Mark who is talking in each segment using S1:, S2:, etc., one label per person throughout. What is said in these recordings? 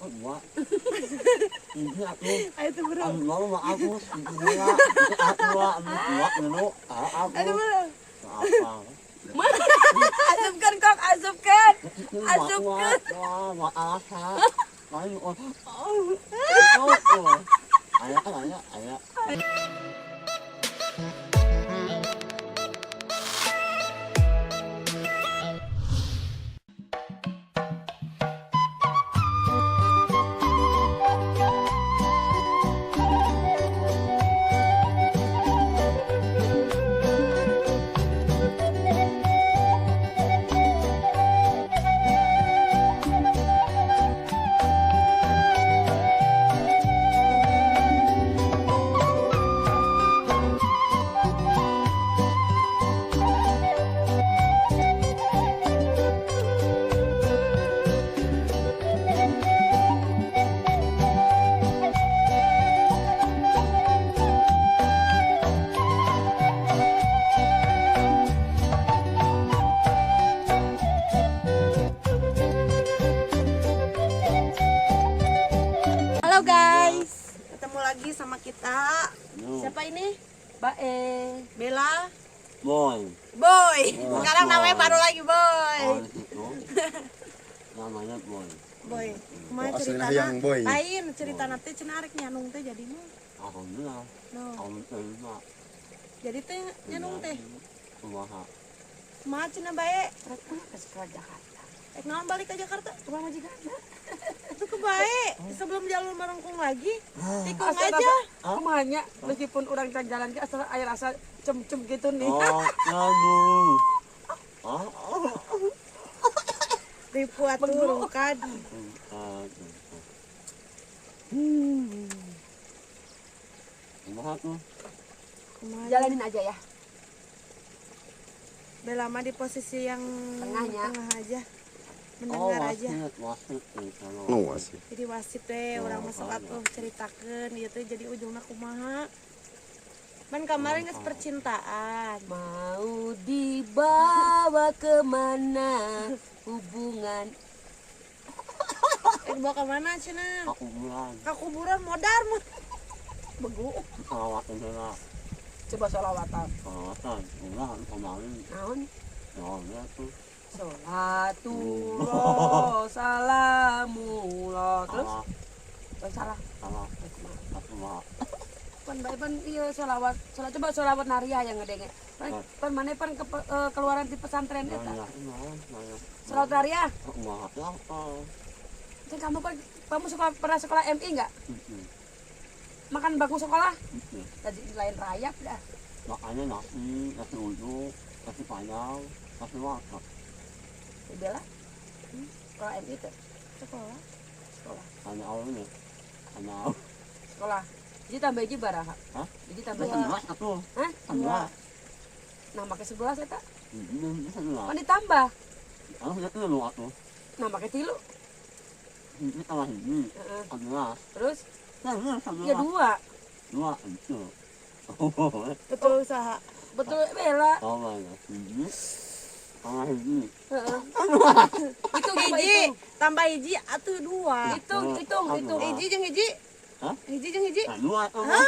S1: Dua. Ini aku.
S2: Ayo tuh bro.
S1: Anu mau mah aku dua, aku dua, anu dua, anu aku.
S2: Ayo bro.
S1: Apa?
S2: Asupkan kok, asupkan.
S1: Itu
S2: Asupkeun.
S1: wah, wah, asa. Lain oh. Oh, oh. Aya, aya, aya.
S2: Halo guys, ketemu lagi sama kita.
S1: No.
S2: Siapa ini?
S3: Bae.
S2: Bella.
S1: Boy.
S2: Boy.
S1: Oh,
S2: Sekarang
S1: Boy.
S2: namanya baru lagi Boy.
S1: Oh, itu. Namanya Boy.
S2: Boy. Kumaha
S4: Oh, aslinya
S2: ceritana?
S4: yang Boy.
S2: Lain cerita nanti cenah arek nyanung teh jadi mah.
S1: Alhamdulillah.
S2: No.
S1: Alhamdulillah.
S2: Jadi teh nyanung teh.
S1: Kumaha.
S2: Kumaha cenah bae?
S3: Rek mah ke sekolah Jakarta.
S2: Rek naon balik ke Jakarta?
S3: Kumaha majikan?
S2: Itu ke bae sebelum jalur merengkung lagi. Tikung
S3: Asal
S2: aja.
S3: Kumaha nya meskipun orang can jalan ke asal aya rasa cem-cem gitu nih.
S1: Oh, kamu. Oh, oh.
S2: Ripu atuh rungkad.
S1: Kumaha tuh?
S2: Kumaha?
S3: Jalanin aja ya.
S2: Bella mah di posisi yang
S3: Tengahnya.
S2: tengah aja.
S1: Oh,
S2: Mendengar aja.
S1: wasit, wasit kalau.
S4: Oh, wasit.
S2: Jadi wasit teh
S1: Oh,
S2: urang mah sok
S1: oh.
S2: atuh ceritakeun ieu teh jadi ujungna kumaha. Pan kemarin geus percintaan.
S3: Mau dibawa kemana hubungan?
S2: Eh dibawa ke mana cenah?
S1: Aku bulan,
S2: Ka kuburan modar mah.
S3: Begu.
S1: salawatan heula.
S3: Coba sholawatan.
S1: Salawatan, ulah kemarin.
S3: Naon?
S1: Naonnya tuh.
S3: Sholatullah salamullah. Terus?
S1: Salah,
S3: Oh, salah.
S1: salah.
S3: Eh, kumaha?
S1: Aku mah.
S3: Pan bae pan ieu sholawat. Sholat coba sholawat naria yang ngedenge. Pan, pan mana pan ke, keluaran di pesantren eta.
S1: Nanya, nanya, nanya.
S3: Sholawat naria.
S1: Kumaha apa?
S3: Ceng, kamu kan kamu sekolah, pernah sekolah MI enggak? Makan bangku sekolah? Tadi lain rayap dah.
S1: Makannya nasi, nasi uduk, nasi padang, nasi warteg.
S3: Bella. Sekolah MI tuh.
S2: Sekolah.
S3: Sekolah.
S1: Hanya awalnya. Hanya awal.
S3: Sekolah. Jadi tambah hiji baraha.
S1: Hah?
S3: Jadi tambah hiji.
S1: Sebelas atuh.
S3: Hah?
S1: Sebelas.
S3: Nah, make 11 eta.
S1: Ini sebelas.
S3: Kan ditambah.
S1: Kalau sudah tilu atuh.
S3: Nah, make tilu.
S1: Hiji tambah hiji.
S3: Heeh.
S1: Sebelas.
S3: Terus
S1: Nah, ini
S3: ya
S1: sebelas.
S3: dua.
S1: Dua itu.
S2: Betul usaha.
S3: Betul Bella.
S1: Oh my God. Hiji. Tambah hiji.
S3: Heeh. Hitung coba
S2: Hiji
S3: hitung.
S2: tambah hiji atuh dua.
S3: Hitung, hitung, hitung.
S2: Hiji jeung hiji.
S1: Hah?
S2: Hiji jeung hiji.
S1: Nah, dua tuh.
S2: Hah,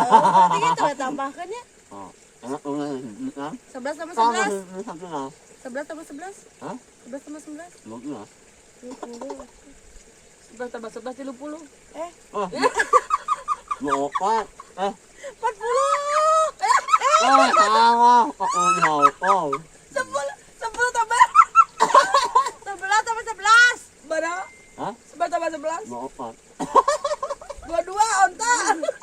S2: berarti gitu ya tambahkan ya.
S1: Oh, enak tuh hiji kan?
S2: 11 tambah
S1: Tambah
S2: 11.
S1: hiji sebelas.
S2: 11 tambah 11.
S1: Hah?
S2: 11 tambah 11.
S1: 12.
S2: 20.
S3: 11 tambah 11 30.
S2: Eh,
S1: Oh. Dua empat. Eh.
S2: 40.
S1: Oh, salah. Oh, oh.
S3: 10 10 tambah
S2: 11 tambah 11.
S3: berapa?
S1: Hah?
S3: 11 tambah 11.
S1: Dua empat.
S3: 22 onta.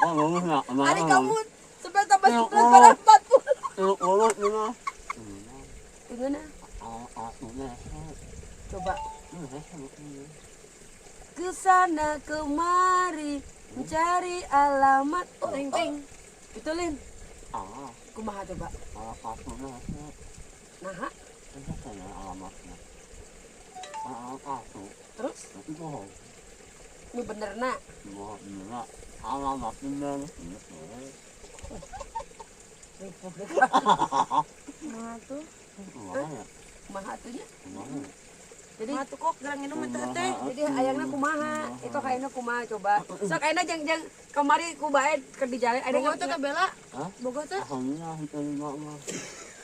S1: Oh, bagus nggak?
S3: Hari kamu 11 tambah
S1: Ya
S3: 11
S1: Allah.
S3: pada 40.
S1: Tilu puluh lima.
S3: Gimana? Coba ke sana kemari mencari alamat. Oh,
S2: Ting ting.
S3: oh. Itu Lin.
S1: Ah,
S3: Kumaha coba?
S1: alamatnya.
S3: Nah,
S1: Itu saya alamatnya. Alamat aku.
S3: terus
S1: Itu bohong.
S3: ini bener nak.
S1: Bohong gila. Alamat bener.
S3: Ripuh
S2: Kumaha tuh?
S1: Kumaha ya?
S3: Kumaha atunya?
S1: Kumaha ya?
S3: Jadi
S2: Mah tuh kok gerang minum teh teh.
S3: Jadi ayangna kumaha? Itu kayaknya kumaha coba. Sok ayeuna jang jang kamari ku bae keur di jalan ayeuna.
S2: Bogoh teh ka Bella.
S1: Hah?
S2: Bogoh teh.
S1: Alhamdulillah diterima mah.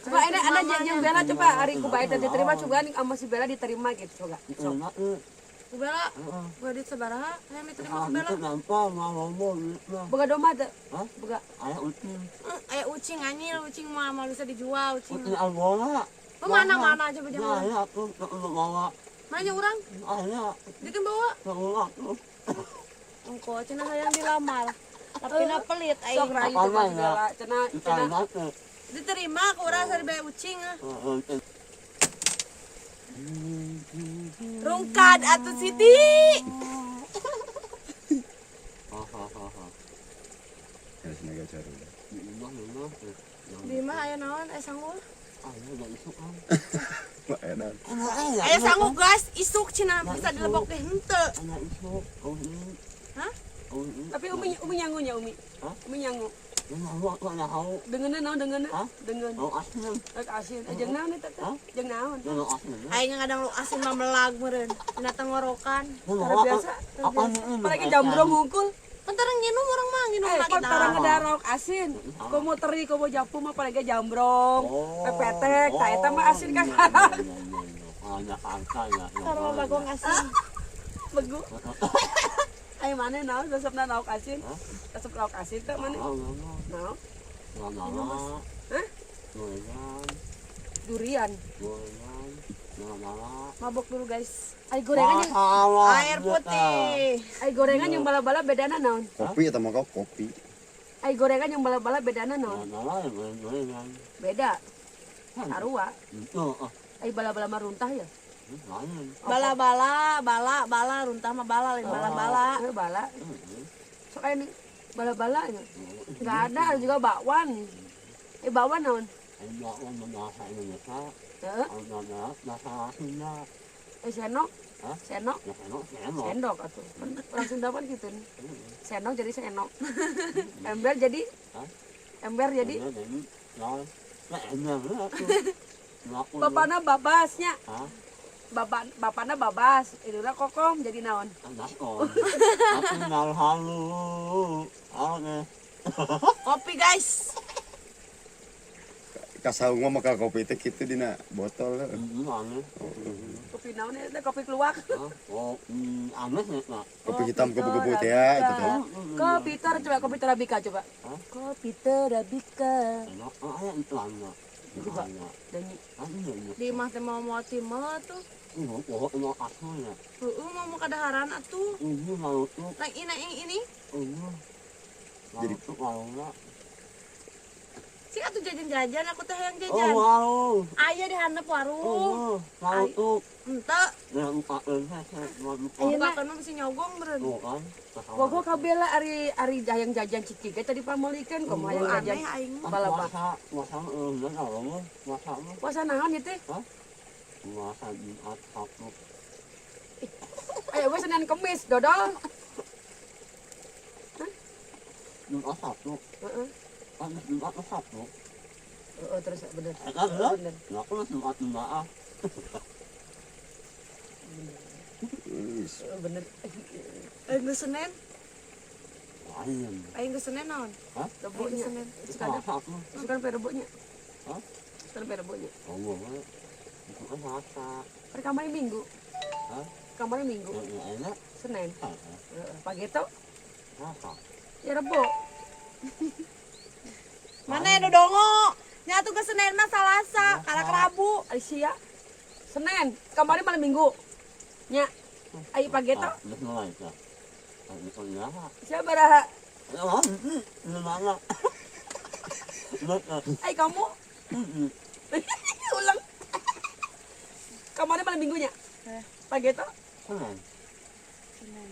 S3: Coba ayeuna anda jang jang Bella coba hari ku bae teh diterima coba sama si Bella diterima gitu coba. Sok.
S1: Diterima tuh.
S2: Ku Bella.
S1: Heeh.
S2: Gua duit sabaraha hayang diterima
S1: Ah,
S2: ku Bella.
S1: itu nampak mah ngomong gitu.
S3: Boga domba teu?
S1: Hah?
S3: Boga.
S1: Aya ucing.
S2: Eh, aya ucing anyil, ucing mah mah bisa dijual ucing.
S1: Ucing Angola.
S2: Oh, mana mana aja
S1: Nah,
S2: jangan.
S1: ya aku tak mau bawa.
S2: Mana orang?
S1: Aya,
S2: Dia kan bawa.
S1: tak mau aku.
S2: Engko cenah hayang dilamar. Tapi na pelit
S3: Sok
S2: aing.
S3: rayu
S1: Apa
S3: coba si
S1: ya?
S3: Bella. Cenah cenah.
S1: Diterima tuh.
S2: Diterima ku urang sari bae ucing ah.
S1: Heeh.
S2: Rungkad atuh Siti.
S1: Hahaha.
S4: Ya senaga jarum.
S1: Di imah imah.
S2: Di mah aya naon aya sangu.
S1: Aya udah isuk kan.
S4: Wah, enak.
S1: Aya
S2: Aya sangu guys, isuk cenah bisa dilebok teh henteu.
S1: Aya isuk. Oh ini.
S2: Hah?
S1: Oh ini.
S3: Tapi Umi Umi nyangunya Umi.
S1: Hah?
S3: Umi nyangu.
S1: Ini aku aku ada hau.
S3: Dengeuna naon dengeuna?
S1: Hah?
S3: Dengeun.
S1: Oh asin.
S3: Rek asin. Eh, jeung naon eta teh?
S1: Hah?
S3: Jeung naon?
S1: Jangan asin.
S2: Aing ngadang lu asin mah melag meureun. Dina tenggorokan.
S3: Tara biasa.
S1: Apa ini?
S3: Apalagi jambrong hungkul.
S2: Kan tarang nginum urang mah nginum
S3: Eh,
S2: lagi
S3: pan tarang ngedarok asin. Komo teri, komo japu mah apalagi jambrong, pepetek, tah eta mah asin kan.
S1: Ada angka ya.
S2: Sarua bagong asin.
S3: Begu. Ayo mana naon resepna lauk asin?
S1: Hah?
S3: Resep lauk asin teh mana? Naon?
S1: Hah?
S3: Hah?
S1: Gorengan,
S3: Durian.
S1: gorengan, mala.
S2: Mabok dulu guys.
S3: Ai gorengan yang
S2: Air putih.
S3: ai gorengan yang bala-bala bedana naon?
S4: Kopi atau mau kau kopi?
S3: Ai gorengan yang bala-bala bedana naon?
S1: Mala gorengan.
S3: Beda. Sarua.
S1: Itu ah,
S3: Ai bala-bala mah runtah ya?
S1: lain.
S2: Bala-bala, bala, bala, runtah mah bala, lain bala-bala.
S3: Eh, bala. Sok aya nih bala-bala nya. Enggak ada, ada juga bakwan. Eh bakwan naon?
S1: Ada orang bahasa Indonesia,
S3: Heeh.
S1: ada bahasa Sunda.
S3: Eh senok.
S1: Hah?
S3: Senok.
S1: Ya senok, senok.
S3: Sendok atuh. Kan orang Sunda kan gitu nih. Sendok jadi senok. Ember jadi
S1: Hah?
S3: ember jadi
S1: Jadi, ya, ya ember lah tuh.
S3: bapana babasnya.
S1: Hah?
S3: Bapak bapana babas, itulah kokom jadi naon.
S1: Anak on. Aku nggak halu. Oke.
S2: Kopi guys.
S4: Kasaung mah maka kopi teh kitu dina botol.
S1: Ini aneh.
S3: Kopi naon eta kopi keluak.
S1: Hah? Oh, aneh ya, Pak.
S4: Kopi hitam kupu-kupu teh ya itu teh.
S3: Kopi ter coba kopi terabika coba.
S1: Hah?
S3: Kopi terabika.
S1: Enak. Oh, ayah itu aneh.
S3: Coba. Nyanyi.
S1: Ah, iya, iya.
S2: Di imah teh mau mau timel tuh.
S1: Ini oh, ini asli ya.
S2: Heeh, mau mau kadaharan atuh.
S1: Ini mau tuh,
S2: Nang ini ini ini.
S1: ini.
S4: Jadi-
S1: Jadi tuh kalau enggak.
S2: Sih atuh jajan-jajan aku teh hayang
S1: Oh,
S2: jajan.
S1: warung.
S2: Aya di handap warung.
S1: Oh, kalau tuh
S2: Henteu.
S1: ya buka saya mau buka.
S2: Bukakeun mah mesti nyogong meureun.
S1: Tuh kan.
S3: Bogo kabela ari ari hayang jajan ciki ge tadi pameulikeun komo hayang jajan.
S2: Aneh aing mah.
S3: Balaba.
S1: Puasa, puasa enggak tahu mah. Puasa mah.
S3: Puasa naon ieu teh?
S1: Puasa Jumat Sabtu.
S3: Ayo we Senin Kemis dodol.
S1: Jumat Sabtu.
S3: Heeh.
S1: Kan Jumat Sabtu.
S3: Heeh terus bener.
S1: Eh, kan bener?
S3: Bener.
S1: Ya aku Jumat Jumat ah.
S4: Is.
S3: Heeh, bener.
S2: Aing geus Senin.
S1: Lain.
S2: Aing geus Senin naon?
S1: Hah?
S2: Aing geus
S3: Rebonya.
S2: Senin.
S3: Suka ada.
S1: Puasa aku.
S3: Suka pe rebonya.
S1: Hah?
S3: Suka pe rebonya.
S1: Oh, itu kan puasa.
S3: Hari kamari Minggu.
S1: Hah?
S3: Kamari Minggu.
S1: Ya, ya enak.
S3: Senin.
S1: Ah,
S3: Heeh, pagi itu
S1: Puasa.
S3: ya rebo.
S2: Mana nu dongo? Nya atuh geus Senin mah Salasa, karak Rabu.
S3: Ari sia. Senin, kamari malam Minggu. Nya. Ayo pagi itu
S1: Ah, geus mulai ya. Ah, itu ya.
S3: sia baraha.
S1: Ya, ini mana? Betul.
S3: Ay kamu ulang. Kamari malam Minggunya.
S2: Eh.
S3: Pagi itu
S1: Senin.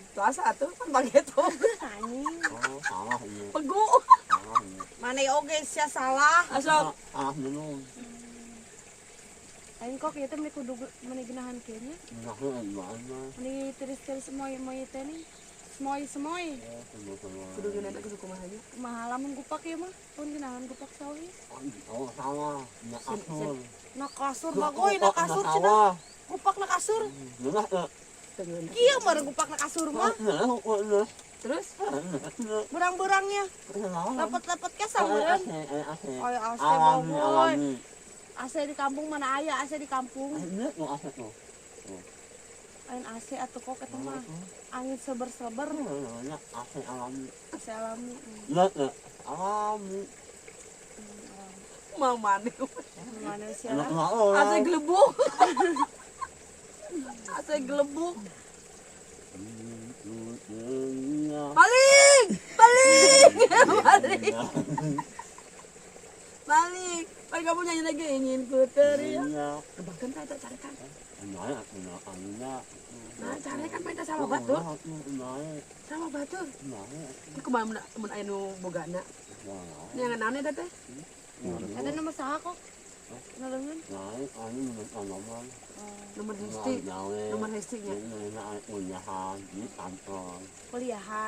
S3: Selasa atuh kan pagi itu.
S2: Anjing.
S1: Oh, salah ini.
S3: Pegu.
S1: Salah ini.
S2: Mana oge sia salah.
S3: Asok.
S1: Ah, minum.
S2: Aing kok ieu teh meni kudu meni geunahan kieu nya.
S1: Nah, ini mana?
S2: Meni tiris-tiris semoy-moy teh nih. Semoy-semoy.
S1: Oh, sama-sama.
S3: Kudu geunahan kudu kumaha nya.
S2: Kumaha lamun gupak ieu mah? Pun geunahan gupak sawah ieu.
S1: Oh, salah. Na kasur.
S2: Na kasur bagoy, na kasur cenah.
S1: Sawah.
S2: Gupakna kasur. Kieu mah gupakna kasur mah.
S3: Terus
S2: Berang-berangnya. Lepet-lepet kesang meureun. Aya AC bogoy. AC di kampung mana aya AC di kampung. Lain AC atuh kok eta mah. Angin seber-seber.
S1: AC alami.
S2: AC alami.
S1: Alami.
S3: Mau mana?
S2: Mana sih?
S3: AC gelebuk. AC gelebuk. Maling! Maling! Maling! Maling! Pak kamu nyanyi lagi ingin ku teriak. Bahkan tak carikan. Nah, carikan minta sama batur. Sama batur. Iku kumaha mun aya nu bogana. Ini yang naon eta teh?
S2: Ada nomor saha kok? Naleungeun?
S3: Nomor hesti. Nomor hestinya.
S2: Kuliahan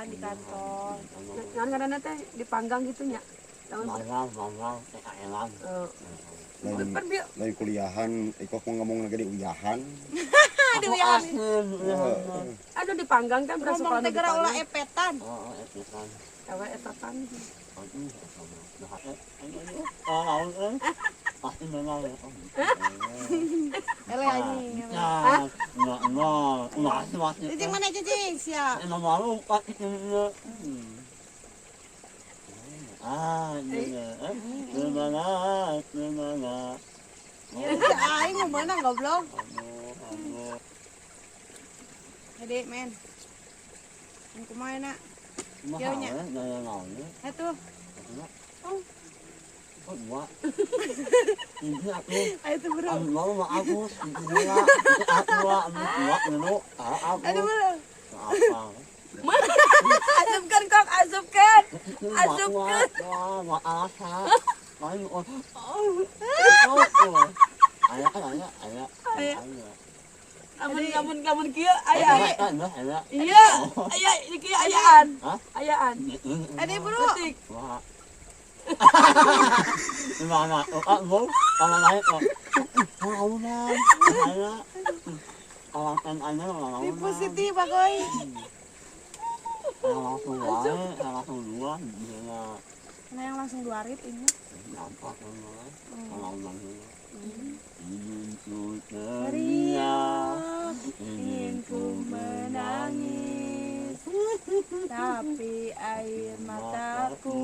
S2: di kantor.
S3: Naon ngaranna teh dipanggang gitu nya.
S4: Lain kuliahan, ikok mau ngomong lagi di uyahan.
S2: Di uyahan.
S3: Aduh dipanggang kan berasa
S2: ngomong teh geura ulah epetan.
S1: Oh, epetan.
S3: Ewe epetan.
S2: Ele anjing. Cicing mana cicing? Siap. Aing mau menang goblok. Hade men. Yang kumaha na? Kieu nya. Atuh. Oh. Ayo tuh bro. Aduh bro.
S3: Asupkan kok, asupkan. Asupkan. Amun kieu aya. Iya, aya kieu ayaan. Ayaan.
S2: Ade bro. Tipu Siti bagoy. Nah yang langsung 2 rit ini. Teriak, ingin ku menangis, tapi air mataku.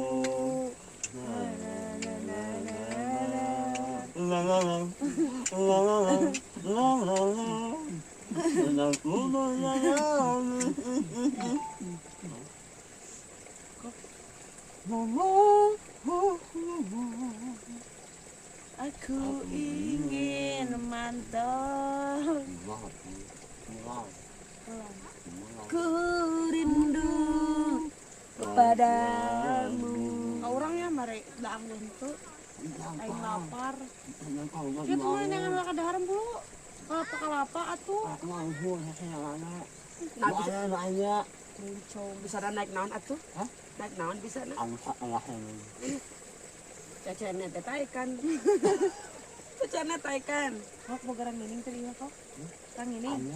S2: Aku ingin mantap.
S3: Ku rindu kepadamu.
S2: Orangnya mare daang lentu. Aing lapar. Kieu mah jangan makan dahareun bulu. Kelapa-kelapa atuh.
S3: Nah, bisa, bisa naik naon atuh? Hah? Naik naon bisa na? Cacana teh taikan. Cacana taikan.
S2: Kok boga rangining teh ieu kok? Rangining.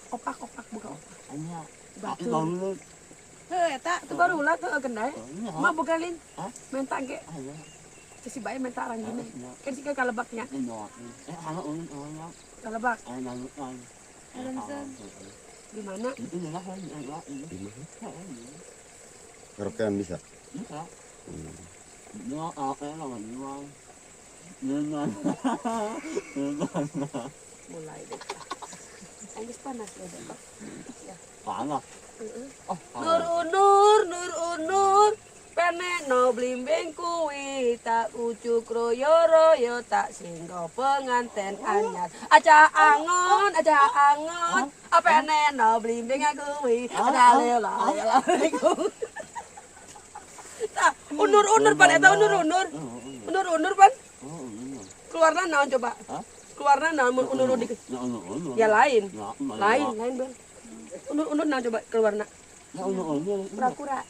S3: Opak-opak boga opak. Batu.
S2: Heuh eta
S3: itu baru ulah tuh kendai. Mah boga lin. Menta ge. Si bae menta rangining. Kan sih kalebaknya. Kalebak. Di mana?
S4: Karaokean bisa?
S1: Bisa.
S3: Mulai deh. Aing panas ya, Pak.
S1: Panas.
S3: Nur unur, nur unur, peneno blimbing kuwi tak ucuk royo royo tak singgo penganten anyar. Aca angon, peneno blimbing kuwi aca lela lela. Tah, unur-unur pan eta unur-unur. Unur-unur pan. Keluarna naon coba? Keluarna naon mun unur dikit. Ya lain. Lain, lain, Bang. Unur-unur naon coba keluarna?
S1: Unur-unur.
S3: Kura-kura.